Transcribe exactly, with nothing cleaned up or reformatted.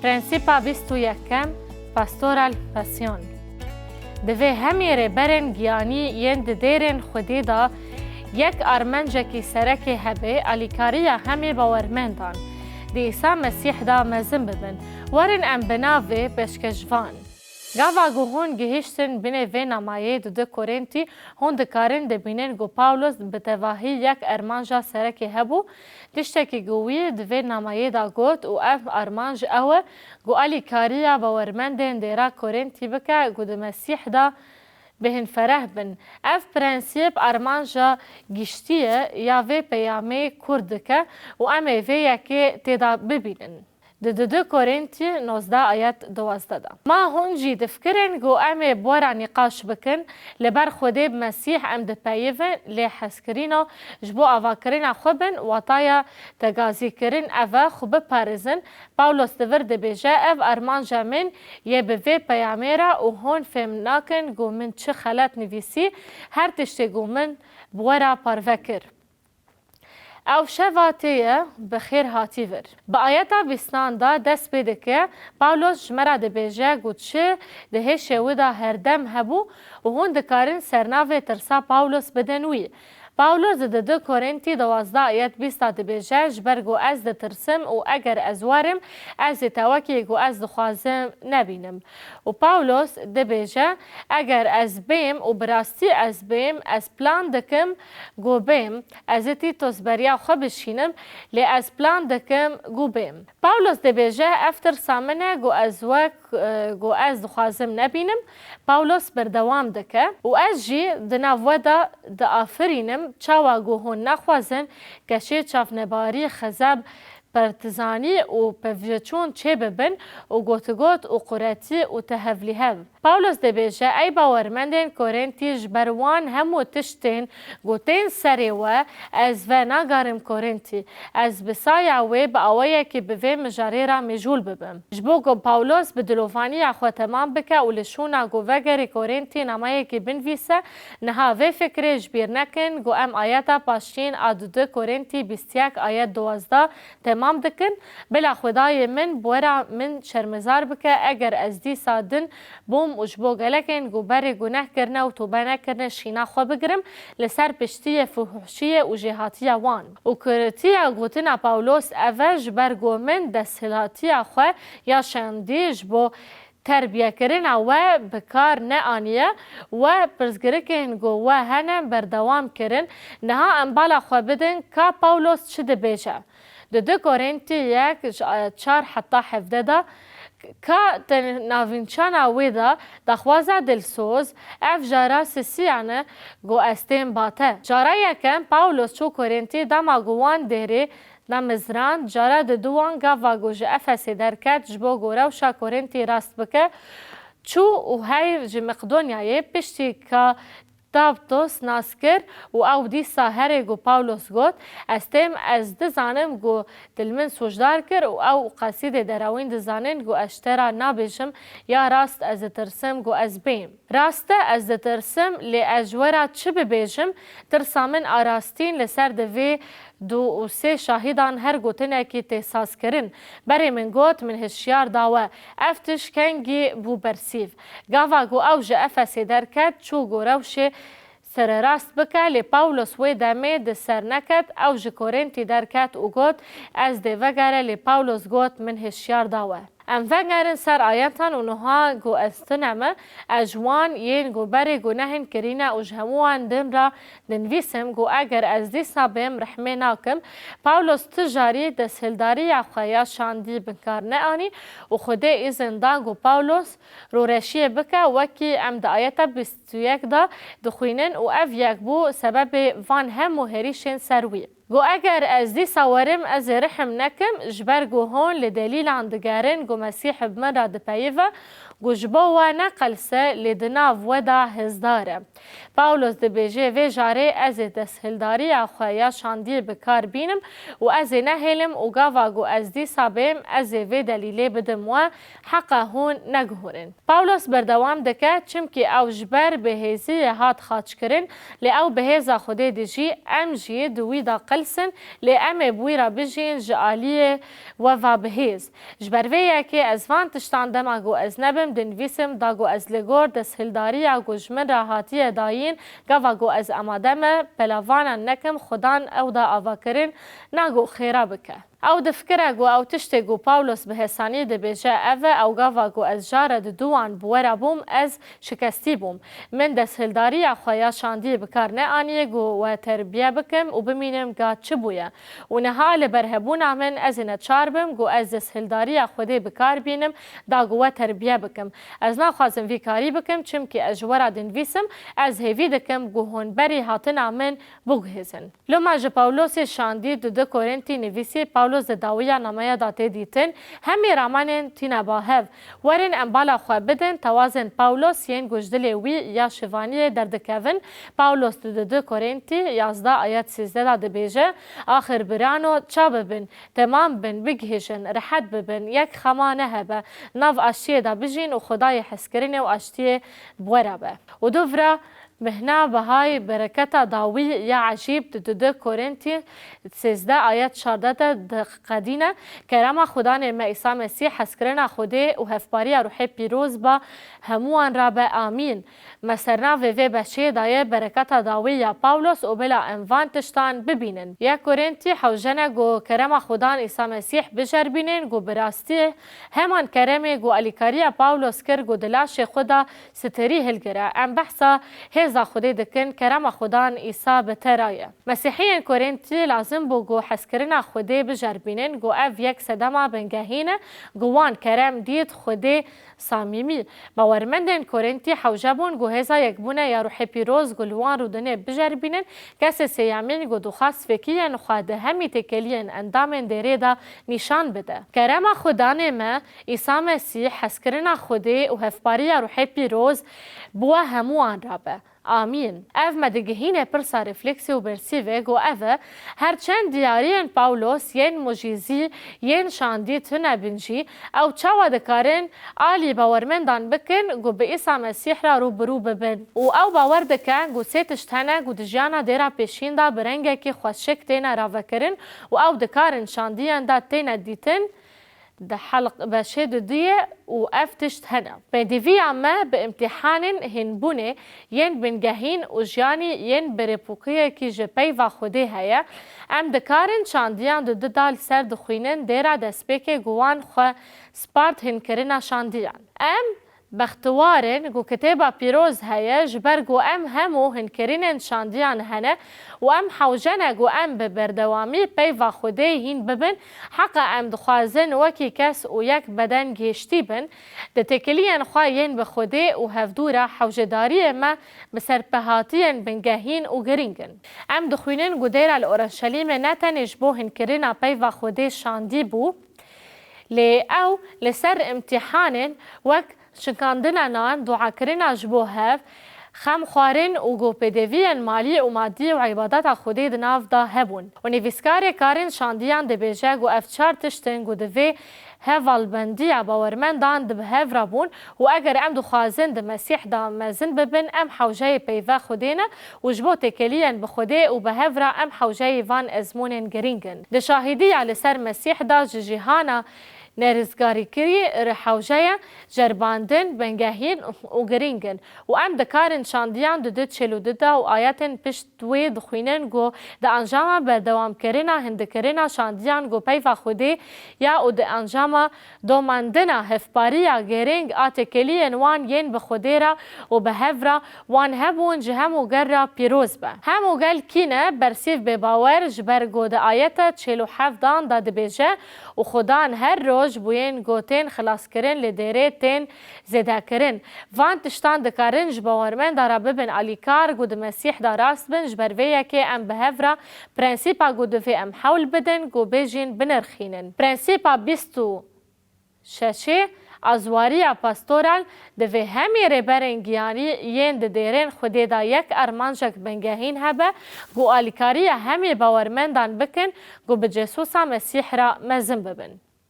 Prensîpa bîst û yekem, Pastoral Passion. Divê hemî rêberên giyanî yên di dêrên Xwedê de yek armencekî serekê hebe, alîkariya hemê bawermendan di Îsa Mesîh de mezin bibin. Werin em bi nav vê pêşkêşvan. Gava ku hûn gihîştin binê vê namayê di du Korintî, hûn dikarin dibînin ku Pawlos bi tevahî yek armanca serekê hebû, tiştekî ku wî di vê namayê de got û ev armanc ew e ku alîkariya bawermendên dêra Korintî bike ku di Mesîh de bêhnfereh bin. Ev prensîp armanca giştî ye ya vê peyamê kûr dike û em ê vê yekê tê de bibînin. Di du Korintî nozdeh ayet duwazdeh de. Ma hûn jî difikirin ku em ê bi we re nîqaş bikin, li ber Xwedê bi Mesîh em dipeyivin, lê hezkirina ji bo avakirina xwe bin, wataya tegazîkirin ev e, xwe biparêzin. Pawlos di vir dibêje, ev armanca min ye bi vê peyamê re û hûn fêm nakin ku min çi xelet nivîsî, her tiştê ku min bi we re parve kir. Ew şeva tê ye bi xêr hatî vir. Bi ayeta bîstan de dest pê dike, Pawlos ji me re dibêje ku çi di hêşê wî de herdem hebû û hûn dikarin sernavê tirsa Pawlos bidin wî. Pawlos di du Korintî duwazdeh ayet bîst de dibêje, ji ber ku ez ditirsim û eger ez werim, ez ê tewekê ku ez dixwazim nebînim. Û Pawlos dibêje, eger ez bêm û bi rastî ez bêm, ez plan dikim ku bêm, ez ê Tîtos beriya xwe bişînim, lê ez plan dikim ku bêm. Pawlos dibêje, ev tirsa min e ku ez wek, e, ku ez dixwazim nebînim. Pawlos berdewam dike, û ez jî di nav we de diafirînim, çawa ku hûn naxwazin keşê çavnebarî, xezeb, partizanî û pevçûn çêbibin û gotigot û quretî û tehevlîhev. Pawlos dibêje, ey bawermendên Korintî, ji ber wan hemû tiştên ku tên serê we, ez venagerim Korintî. Ez bi saya wê bi awayekî bi vê mijarê re mijûl bibim. Ji bo ku Pawlos bi dilovaniya xwe temam bike û li şûna ku vegerî Korintî nameyekî binivîse, niha vê fikrê ji bîr nekin ku em ayeta paştîn a du Korintî bîst yek ayet duwazdeh temam dikin, bila Xwedayê min bi we re min şermezar bike, eger ez dîsa din bûm û ji bo gelekên ku berê guneh kirine û tobe nekirine şîna xwe bigirim, li ser piştiyê fuhuşiyê û jêhatiya wan. Û kuritiya gotina Pawlos ev e, ji ber ku min desthilatiya xwe ya şandî ji bo terbiyekirina we bi kar neaniye, we pirsgirikên ku we hene berdewam kirin. Niha em bala xwe bidin ka Pawlos çi dibêje. Di du Korintî yek ji ayet çar heta hevdeh de, ka di navînçana wê de daxwaza dilsoz, ev cara sisiyan e ku ez tên bate. Cara yekem Pawlos çû Korintî, dema ku wan dêrê damizrand, cara diduwan gava ku ji Efesê derket ji bo ku rewşa Korintî rast bike, çû û hey ji Maqedonyayê, piştî ka Taptos nas kir û ew dîsa herê ku Pawlos got, ez têm, ez dizanim ku dil min sûcdar kir û ew qesîdê derewîn dizanin ku ez ji te re nabêjim, ya rast ez ditirsim ku ez bêm. Rast e, ez ditirsim, lê ez ji we re çi bibêjim? Tirsa min a rastîn li ser di vê du û sê şahîdan her gotinekî tê sazkirin. Berê min got, min hişyar da we. Ev tişt kengî bû bersîv. Gava ku ew ji Efesê derket, çû ku rewşê sererast bike, lê Pawlos wê demê di ser neket, ew ji Korintî derket û got, ez dê vegere, lê Pawlos got, min hişyar da we. Em vegerin ser ayetan û niha ku ez tune me, ez ji wan yên ku berê gunehên kirîne û ji hemû wan din re dinivîsim ku eger ez dîsa bêm, rehmê nakim. Pawlos tu jarî desthildariya xwe ya şandî bi kar neanî û Xwedê îzin da ku Pawlos rûreşiyê bike, wekî em di ayeta bîst û yek de dixwînin û ev yek bû sebebê van hemû hêrîşên ser wî. Got, eger ez dîsa werim, ez ê rihim nekim, ji ber ku hûn li delîlan digerin ku Mesîh bi min re dipeyive, ku ji bo we ne qels e, lê di nav we de hêzdar e. Pawlos dibêje, vê carê ez ê desthildariya xwe ya şandiyê bi kar bînim û ez ê nehêlim û gava ku ez dîsa bêm, ez ê vê delîlê bidim we, heqa hûn neguhûrin. Pawlos berdewam dike, çimkî ew ji ber bêhêziyê hat xaçkirin, lê ew bi hêza Xwedê dijî, em jî di wî de qil Wilson, lê em ê bi wî re bijîn ji aliyê we ve bi hêz. Ji ber vê yekê ez van tiştan dema ku ez nebim dinivîsim, da ku ez li gor desthildariya ku ji min re hatiye dayîn, gava ku ez amade me, pela vanan nekim, Xudan ew da avakirin, na ku xêra bike. Ew difikire ku ew tiştê ku Pawlos bi hesanî dibêje ev e, ew gava ku ez jare diduwan bi we re bûm, ez şikestî bûm. Min desthildariya xwe ya şandî bi kar neaniye ku we terbiye bikim û bimînim ga çi bûye. Û niha li ber hebûna min ez ê neçar bim ku ez desthildariya Xwedê bi kar bînim, da ku we terbiye bikim. Ez naxwazim vî karî bikim, çimkî ez ji we re dinivîsim, ez hêvî dikim ku hûn berî hatina min biguhêzin. Loma ji Pawlosê şandî di du Korintî nivîsî, Pawlos di dawiya nameya da tê dîtin, hemî ramenên tîne ba hev. Werin em bala xwe bidin tewazên Pawlos yên ku ji dilê wî ya şivaniyê derdikevin. Pawlos di du Korintî yazdeh ayet sîzdeh da dibêje, Axir birano, ça bibin, temam bin, bigihîjin, rehet bibin, yek xema nehebe, nav aştiyê de bijîn û Xwedayê hezkirinê û aştiyê bi we re be. Û dûvra Mihna, behayê, bereketa dawî ya ecîb di du Korintî sêzdeh ayet çardeh de diqedîne, Kerema Xudanê me Îsa Mesîh, hezkirina Xwedê û hevpariya Ruhê Pîroz ba hemûwan re be. Amîn. Me sernavê vê beşê daye bereketa dawî ya Pawlos û bila em van tiştan bibînin. Yek Korintî hewce ne ku kerema Xudan Îsa Mesîh bijerbînin ku bi rastî heman keremê ku alîkariya Pawlos kir ku di laşê xwe de stirî hilgire. Em behsa hêza Xwedê dikin, kerema Xudan Îsa bi te re ye. Mesîhiyên Korintî lazim bû ku hezkirina Xwedê bijerbînin, ku ev yek sedema bingehîn e, ku wan kerem dît Xwedê samîmî. Bawermendên Korintî hewce bûn ku hêza yekbûne ya Ruhê Pîroz ku li wan rûdinê bijerbînin, kesê sêyemîn ku dixwest vekiyên xwe di hemî têkeliyên endamên dêrê de nîşan bide. Kerema Xudanê me Îsa Mesîh, hezkirina Xwedê û hevpariya Ruhê Pîroz bi we hemûwan re be. Amîn. Ev me digihîne pirsa refleksî û bersîvê ku ev e, her çend diyariyên Pawlos yên mucîzî, yên şandî tune bin jî, ew çawa dikarin alî bawermendan bikin ku bi Îsa Mesîh re rû bi rû bibin? Û ew bawer dike ku sê tişt hene ku di jiyana dêra pêşîn de bi rengekî xweşik têne ravekirin û ew dikarin şandiyan de têne dîtin. Di helq beşê diduyê û ev tişt hene. Pêdiviya me bi îmtîhanên hînbûnê yên bingehîn û jiyanî yên bi rêpûkiyekî ji peyva Xwedê heye. Em dikarin şandiyan di du dal ser dixwînin dêra destpêkê ku wan xwe spart hînkirina şandiyan. Em bextiwar in ku Kitêba Pîroz heye, ji ber ku em hemû hînkirînên şandiyan hene û em hewce ne ku em bi berdewamî peyva Xwedê hîn bibin, heqa em dixwazin wekî kes û yek beden gihiştî bin, di têkiliyên xwe yên bi Xwedê û hevdû re hewcedariyê me bi serpehatiyên bingehîn û girîng in. Em dixwînin ku dêra li Oreşelîmê ne tenê ji bo hînkirina peyva Xwedê şandî bû, lê ew li ser îmtîhanên wek şikandina nan, duakirina ji bo hev, xem xwarin û ku pêdeviyên malî û madî û îbadeta Xwedê di nav de hebûn. Û nivîskarê karên şandiyan dibêje ku ev çar tişt in ku di vê hevalbendiya bawermendan di bi hev re bûn û eger em dixwazin di Mesîh de mezin bibin, em hewceyê peyva Xwedê ne û ji bo têkeliyên bi Xwedê û bi hev re em hewceyê van ezmûnên girîng in. Di şahîdiya li ser Mesîh de ji cîhana nerîzgarîkirî re hewceye ceribandin, bingehîn û girîng in û em dikarin şandiyan di du çil û du de û ayetên pişt wê dixwînin ku di encama berdewamkirina hindikirina şandiyan ku peyva Xwedê ya û di encama domandina hevpariya girîng a têkeliyên wan yên bi Xwedê re û bi hev re wan hebûn ji hemû gel re pîroz be. Hemû gel kî ne? Bersîv bêbawer, ji ber ku di ayeta çil û heft dan de dibêje, Û Xudan her roj bûyên ku tên xilaskirin li dêrê tên zêdekirin. Van tiştan dikarin ji bawermenda re bibin alîkar ku di Mesîh de rast bin, ji ber vê yekê em bi hev re prensîpa ku divê em hewl bidin ku bêjîn binirxînin. Prensîpa bîst û şeşê, azwariya pastoral, divê hemî rêberên giyanî yên di dêrên Xwedê de yek armancek bingehîn hebe ku alîkariya hemî bawermendan bikin ku bi Cesûsa Mesîh re mezin bibin.